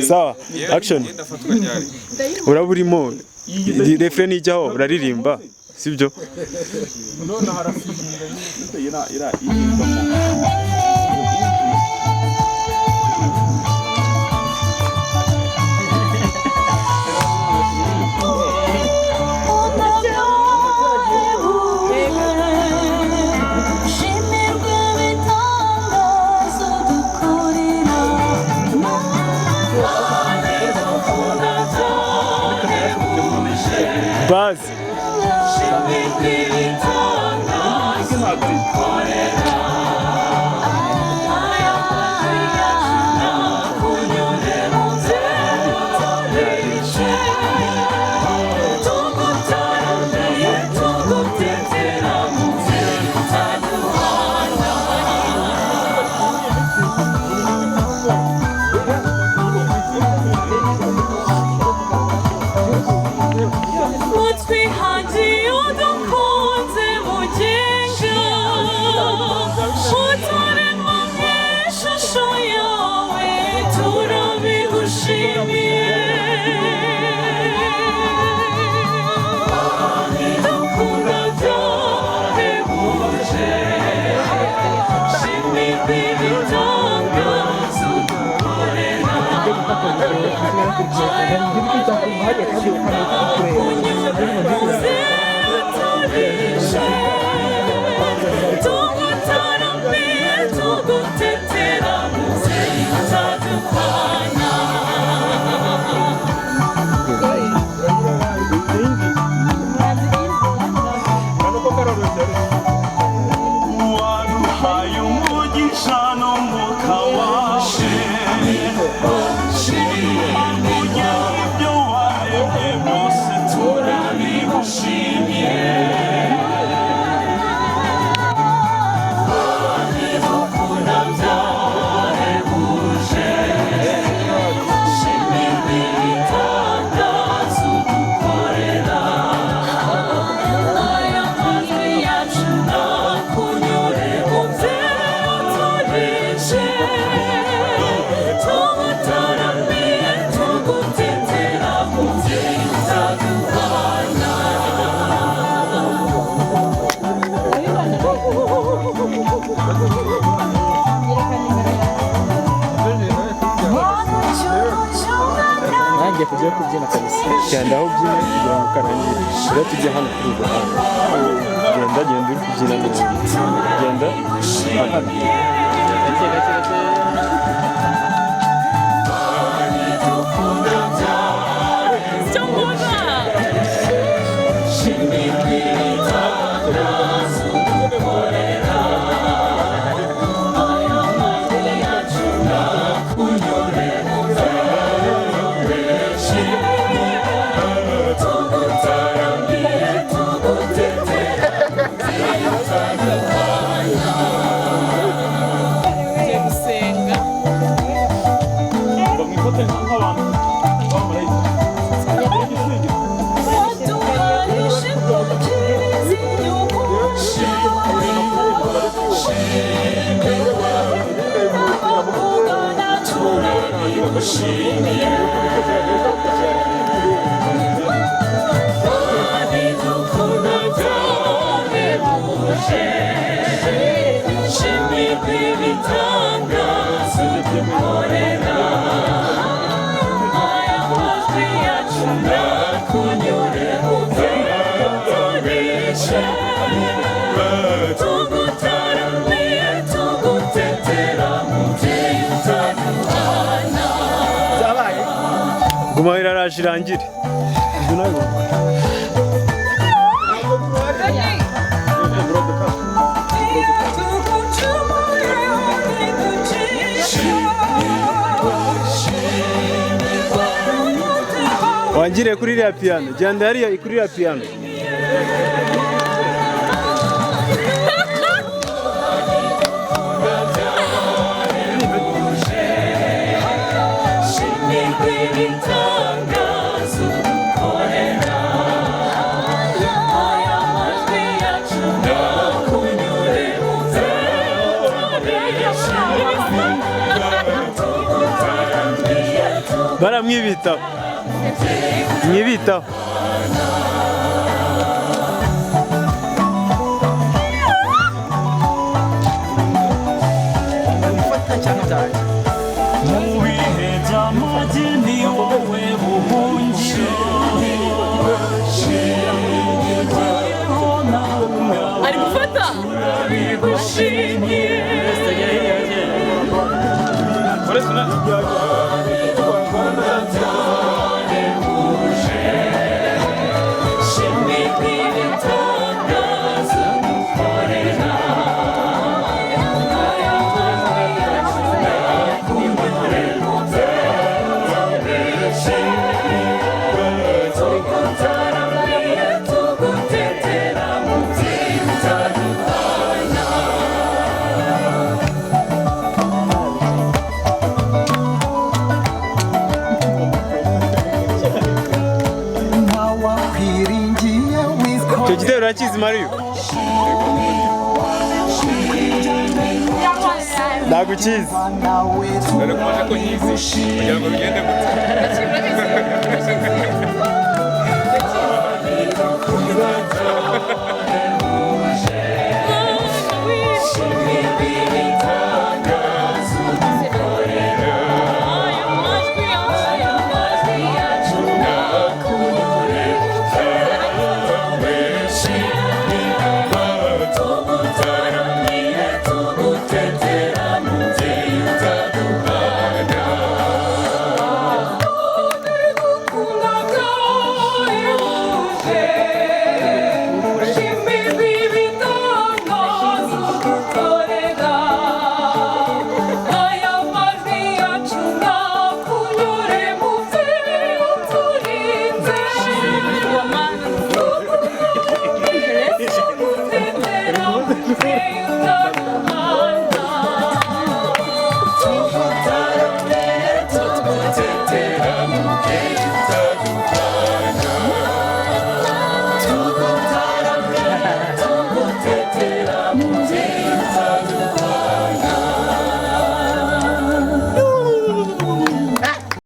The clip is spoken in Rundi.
Sawa, action. Uraba urimo refrain ijyaho uraririmba, sibyo? Shimirwe ibitangazo dukorera. Bazi. Mutwihangiye udukunze mugenga, uturema mu ishusho yawe, turabigushimiye. Dukunda byahebuje, shimirwa ibitangazo udukorera. Waduhaye umugisha n'umwuka wawe, kugira ibyo waremye byose turabigushimiye. Nanjye kujya kubyina kabisa. Genda aho ubyine kugira ngo karangire. Rero tujye hano kuri uru ruhande. Genda genda uri kubyina neza. Genda hano. Gake gake gake. Gusenga. Guma iraraje irangire. Wangire kuri iriya piano. Genda hariya kuri iriya piano. Baramwibitaho, mwibitaho. Mu bihe by'amage ni wowe buhungiro. Ari gufata gushimye. Ntawakwiringiye witwa Icyo gitero urakizi, Mariyo? Ntabwo ukizi. Nawe. Kugira ngo bigende gute?